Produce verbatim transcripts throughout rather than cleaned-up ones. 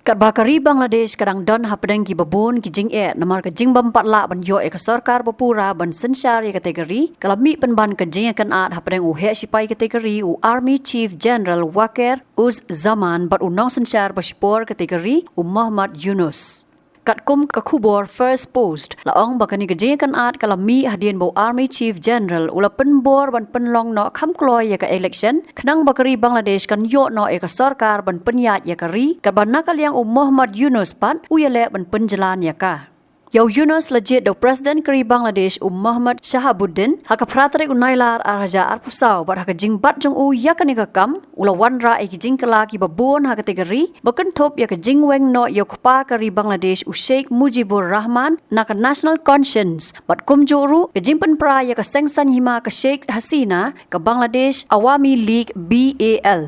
Katba ka ri Bangladesh ka dang don hapdeng kiba bun ki jingeh namar ka jingbym pat lah ban ïoh ïa ka sorkar bapura ban synshar ïa katei ka ri, ka la mih pynban ka jingïakynad hapdeng u heh shipai katei ka ri, u Army Chief General Waqar Uz Zaman, bad u nongsynshar ba shipor katei ka ri, u Muhammad Yunus. Katkum ka khubor First Post, la ong ba kane ka jingïakynad ka la mih hadien ba u Army Chief General u la pynbor ban pynlong noh kham kloi ïa ka election, khnang ba ka ri Bangladesh kan ïoh noh ïa ka sorkar ban pynïaid ïa ka ri, katba na ka liang u Muhammad Yunus pat u ïaleh ban pynjlan ïa ka. Ïa u Yunus la jied da u President ka ri Bangladesh, u Muhammad Shahabuddin, ha ka phra tarik u Nailar ar hajar arphew saw, bad ha ka jingbat jong u ïa kane ka kam, u la wanrah ïa ki jingkylla kiba bun ha katei ka ri, ba kynthup ïa ka jingweng noh ïa u kpa ka ri Bangladesh, u Sheikh Mujibur Rahman, na ka National Conscience, bad kumjuh ruh ka jingpynpra ïa ka seng saiñ hima ka Sheikh Hasina, ka Bangladesh Awami League, B A L.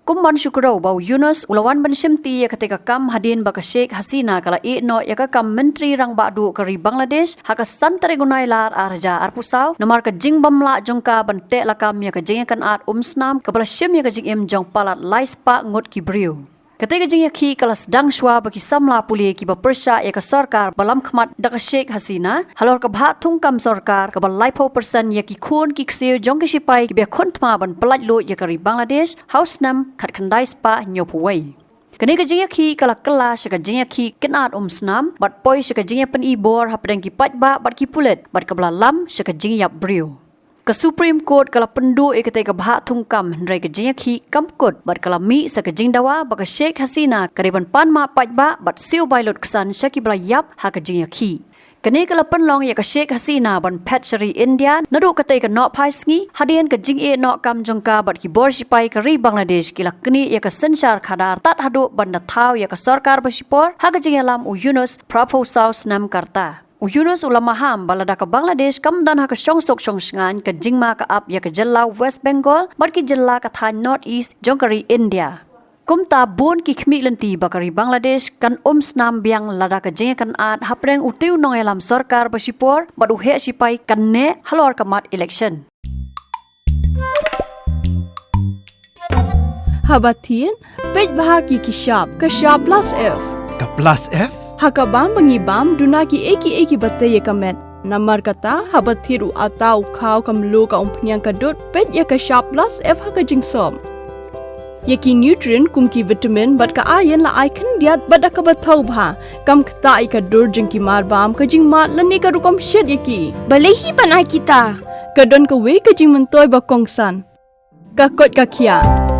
Kum ban shu kdew ba u Yunus u la wan ban shimti ïa katei ka kam hadien ba ka Sheikh Hasina ka la ïeh noh ïa ka kam Myntri Rangbah Duh ka ri Bangladesh ha ka san tarik u Nailar ar hajar arphew saw, namar ka jingbym lah jong ka ban teh lakam ïa ka jingïakynad umsnam kaba la shim ïa ka jingim jong palat lai spah ngut ki briew. Katei ka jingïakhih ka la sdang shuwa ba ki samla pule kiba pyrshah ïa ka sorkar ba lam khmat da ka Sheikh Hasina, halor ka bhah thungkam sorkar kaba laiphew percent ïa ki khun ki ksiew jong ki shipai kiba ïakhun thma ban pyllait luid ïa ka ri Bangladesh ha u snem khatkhyndai spah hynñiewphew wei. Kane ka jingïakhih ka la kylla sha ka jingïakhih kynad umsnam, bad poi sha ka jingïapyni bor hapdeng ki paidbah bad ki pulit, bad kaba la lam sha ka jingïap briew. Ka Supreme Court ka la pynduh ïa katei ka bhah thungkam, hynrei ka jingïakhih kam kut, bad ka la mih sa ka jingdawa ba ka Sheikh Hasina ka dei ban pan map paidbah bad siew bai lutksan sha kiba la ïap ha ka jingïakhih. Kane ka la pynlong ïa ka Sheikh Hasina ban phet sha ri India naduh katei ka nohphai sngi, hadien ka jingïeh noh kam jong ka bad ki bor shipai ka ri Bangladesh ki la knieh ïa ka synshar khadar tad haduh ban da thaw ïa ka sorkar ba shipor ha ka jingïalam u Yunus phraphew saw snem ka rta. U Yunus u la maham ba lada ka Bangladesh kam don ha ka shongsuk shongshngaiñ, ka jingma ka ap ïa ka jylla West Bengal bad ki jylla ka thaiñ North East jong ka ri India. Kumta bun ki khmih lynti ba ka ri Bangladesh kan umsnam biang lada ka jingïakynad hapdeng utei u nongïalam sorkar ba shipor bad u heh shipai kan neh halor ka mat election. Haba thied, peit bha ki ki shap, ka shap plus F. Ka plus F? Ha ka bam ba ngi bam, duna ki ei ki ei kiba tei ïa ka met. Namar kata, haba thied u atta, u khaw, ka mluh, ka umphniang, ka dud, peit ïa ka shap plus F ha ka jingsop. Ïa ki nutrient kum ki vitamin bad ka iron la ai khyndiat bad da kaba thaw bha. Kam ktah ïa ka dur jong ki mar bam, ka jingmad lane ka rukom shet ïa ki. Balei hi ban ai kita? Ka don kawei ka jingmyntoi ba kongsan. Ka koit ka khiah.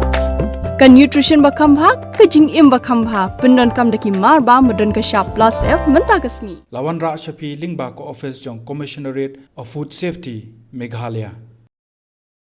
Ka nutrition ba kham bha, ka jingim ba kham bha. Pyndonkam da ki mar bam ba don ka shap plus F mynta ka sngi. La wanrah sha phi lyngba ka office jong Commissionerate of Food Safety, Meghalaya.